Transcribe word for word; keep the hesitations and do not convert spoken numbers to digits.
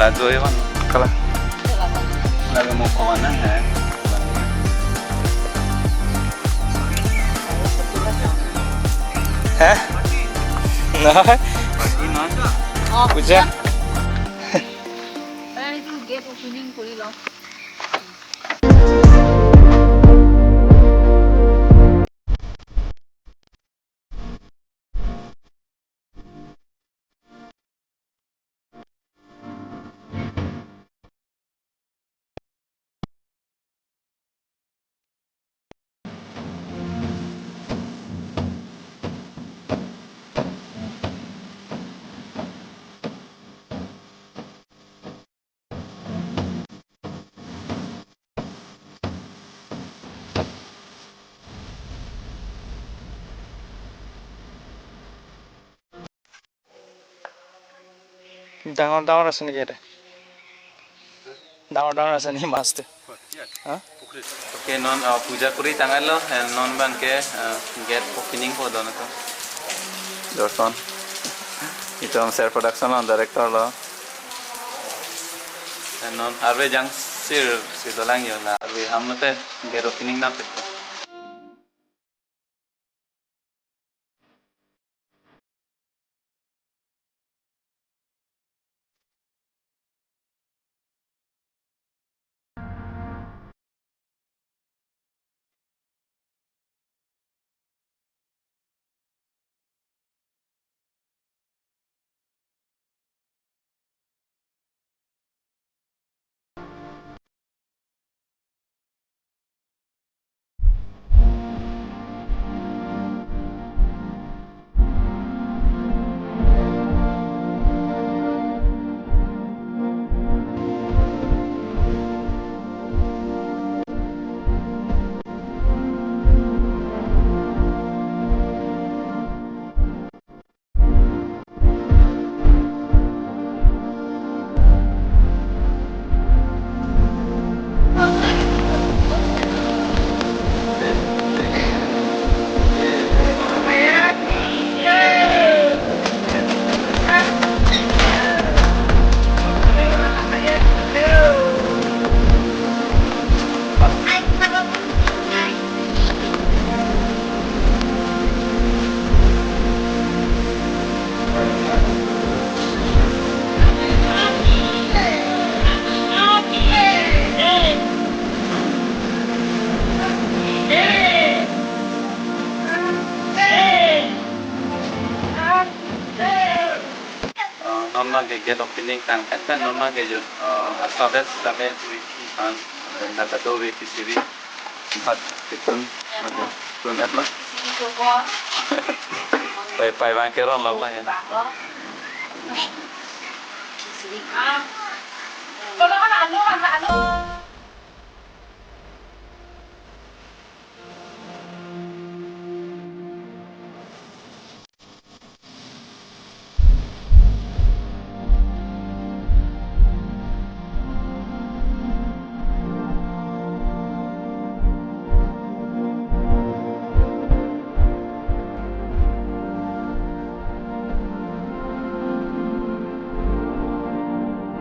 Ajo iwan kala. Lagi mau kawan na hai. Hah? Nah. Puja. Eh, itu gate opening kuri lo. Dangor dangor ase neke re. Dangor dangor ase ne mas te. Ha? Okay, non, uh, puja kuri tanglo, and non abang ke, uh, gate opening po don to. Dorson. Itum Ser Production lo, director lo. And non arve jangsir si dolang yo la. Arve ham mate gate opening na pe. Uh, non abang ke gate opening tang, kan kan non abang ke jo, uh, alphabet kami, uh, kata do we kisiri, empat, kitun, kitun apa? Pai, pai abang ke ron lo ya.